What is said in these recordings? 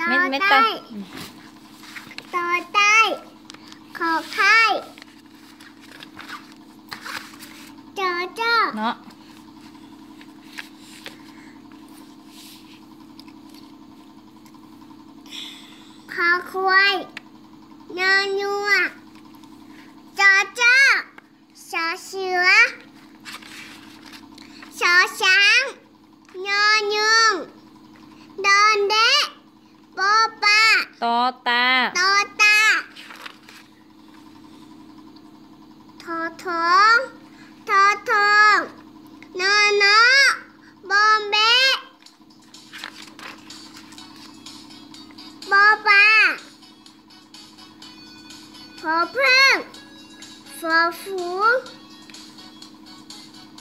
Meb, meb taw. To tai, kho khai, co co, no, kho khuai, nyo nyuaj, co co, xov xwm, xov xeev, nyo nyoog, nto nteb, po pa, to ta, to ta, thov thov, thov thov, no no, npo npeb, po pa, phov pheej, fov fuv,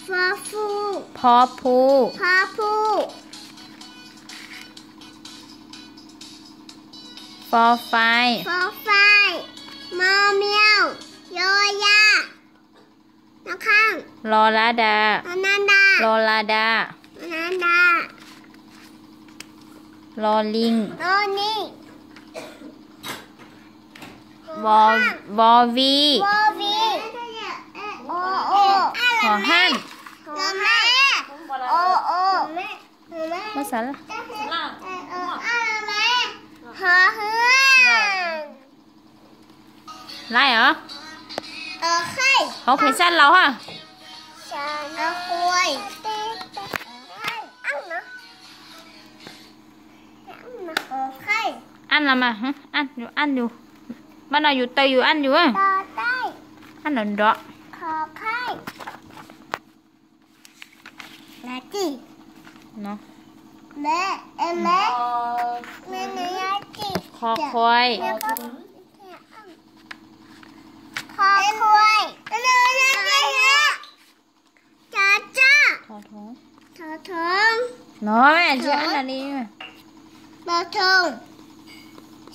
fov fu, phov phu, phov phu, fov fai, fov fai, mo mio, yo ya, no khaj, lo la da, lo na da, lo la da, lo na da, lo lin, lo lin, vo, vo vi, vo vi, o o, ho haj, lo ma, o o, muab xav laj, ho hwj, laj os, hauv pheej xaj laus haj, aj los mas, aj yus, aj yus, pab no yus taw yus aj yus, aj nrov nrov. Kho khuai. No, tsis aj li.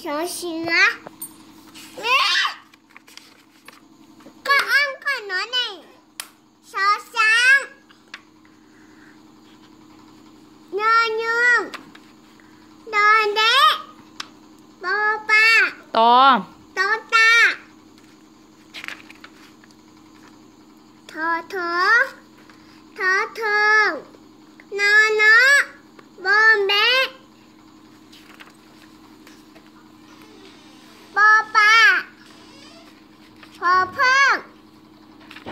Xov xwm. Koj ob koj no ne. Xov xeev, nyo nyoog, nto nteb, po pa, to, to ta, thov thov, thov thoo, no no, npo npeb, po pa, phov pheej,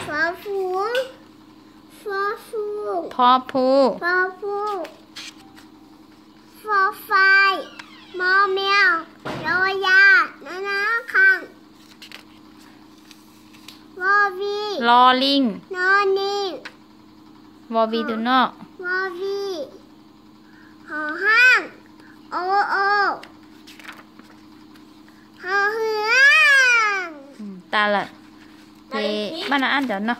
fov fuv, fov fu, phov phu, fov fu, fov fai, mo mio, yo ya, no na khaj, vo vi, lo lin, no lin, vo vi tus no, vo vi, ho haj, o o, ho hwj. Tas lawm. Ces pab no ab ntawm no.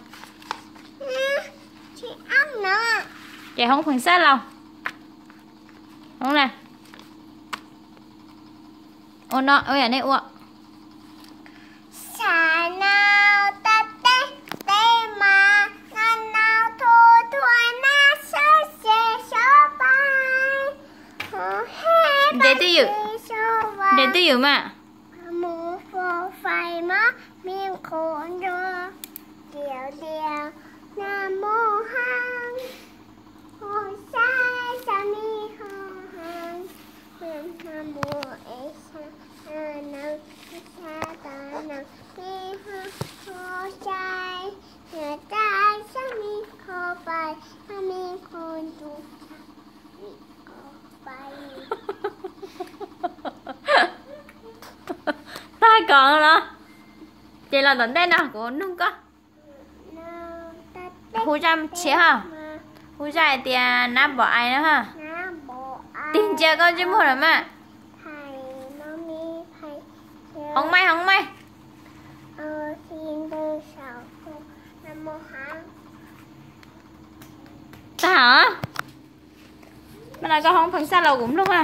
Ces hoob pheej xab laus. Hoob na. Ua no, ua yam nej ua. Sa nau ta teb, teb mas, na nau thu thua na, sab se sab pais, ntes twj ywm, ntes twj ywm mas. Mus fo fais mas, mi qhuav nrog, tiav tiav, na mus hab, ho saib sab mi ho hab, na mus es sab, na mus sab tas na, mi ho saib, na saib sab mi ho pais, sab mi ho ntuj. Tag kawg los, ces los tom ntej no kuv nug koj. Hu zaj tshiab ha. Hu zaj hais tias nab npom ais no ha. Tig ntsia koj ntsej muag lawm mas. Hoob maij, hoob maij. Tag os. Mas no koj hoob pheej xab laus kuv mloog a.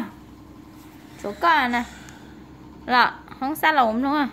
Tshuav koj na. Los hoob xab laus kuv mloog a.